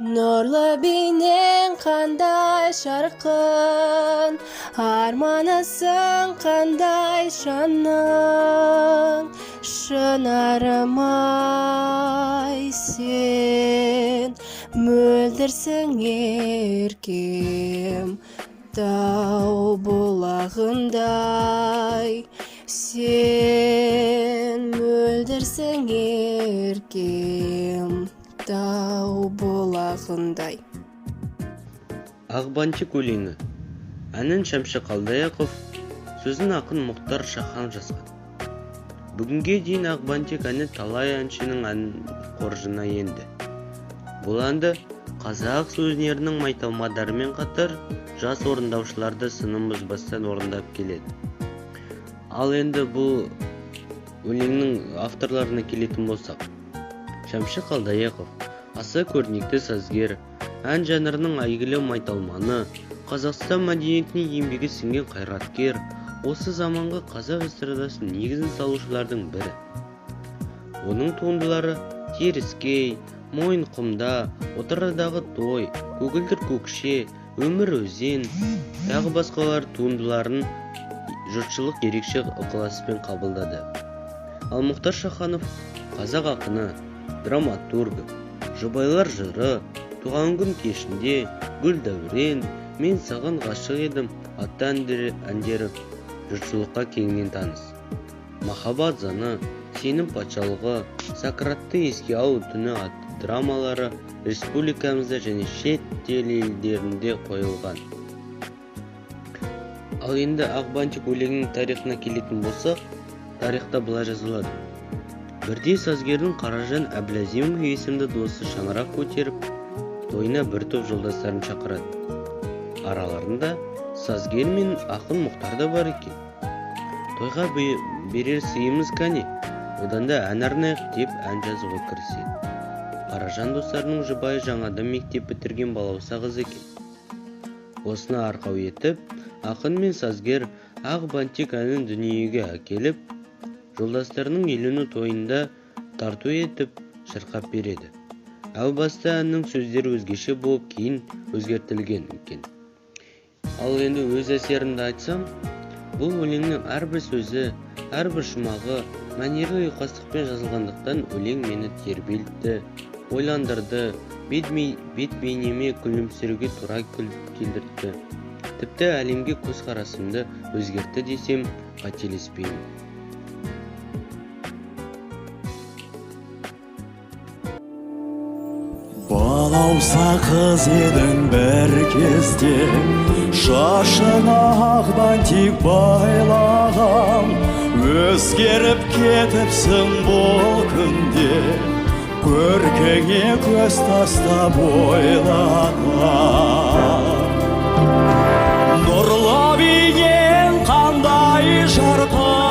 Нұрлы бейнең қандай жарқын, арманысың қандай жанның. Шынарым ай, сен мөлдірсің еркем, тау бұлағындай. Сен мөлдірсің еркем, тау бұлағындай. Ақ бантик өлеңі. Әнін Шәмші Қалдаяқов, сөзін ақын Мұхтар Шаханов жазған. Бүгінге дейін Ақ бантик әні талай әншінің ән қоржынына енді. Бұл әнді қазақ өнерінің майталмандарымен қатар жас орындаушыларды сыным бұзбастан орындап келеді. Ал енді бұл өлеңнің авторларына келетін болсақ, Шәмші Қалдаяқов аса көрнекті сазгер, ән жанрының әйгілі майталманы, Қазақстан мәдениетіне еңбегі сіңген қайраткер, осы заманғы қазақ эстрадасының негізін салушылардың бірі. Оның туындылары Теріскей, Мойынқұмда, Отырардағы той, Көгілдір көкше, Өмір өзен, тағы басқалар туындыларын жұртшылық ерекше ықыласпен қабылдады. Ал Мұхтар Шаханов қазақ ақыны, драматургі, Жұбайлар жыры, Туған күн кешінде, Гүл дәурен, Мен саған ғашық едім атты әндері жұртшылыққа кеңінен таныс. Махаббат заңы, Сенім патшалығы, Сократты еске алу түні атты драмалары республикамызда және шет елдерінде қойылған. Ал енді Ақ бантик өлеңінің тарихына келетін болсақ, тарихта былай жазылады. Бірде сазгердің Қаражан Әбләзимов есімді досы шаңырақ көтеріп, тойына бір топ жолдастарын шақырады. Араларында сазгер мен ақын Мұхтар да бар екен. Тойға берер сыйымыз кәне, одан да ән арнайық деп ән жазуға кіріседі. Қаражан достарының жұбайы жаңадан мектеп бітірген балауса қыз екен. Осыны арқау етіп, ақын мен сазгер Ақ бантик әнін дүниеге әкеліп, жолдастарының үйлену тойында тарту етіп шырқап береді. Әу баста әннің сөздері өзгеше болып, кейін өзгертілген екен. Ал енді өз әсерімді айтсам, бұл өлеңнің әрбір сөзі, әрбір шумағы мәнерлі ұйқастықпен жазылғандықтан өлең мені тербелтті, ойландырды, бет бейнеме күлімсіреуге тура келдіртті. Тіпті әлемге көзқарасымды өзгертті десем, қателеспеймін. Балауса қыз едің бір кезде, шашыңа ақ бантик байлаған, өзгеріп кетіпсің бұл күнде, көркіңе көз тастап ойлаған. Нұрлы бейнең қандай жарқын,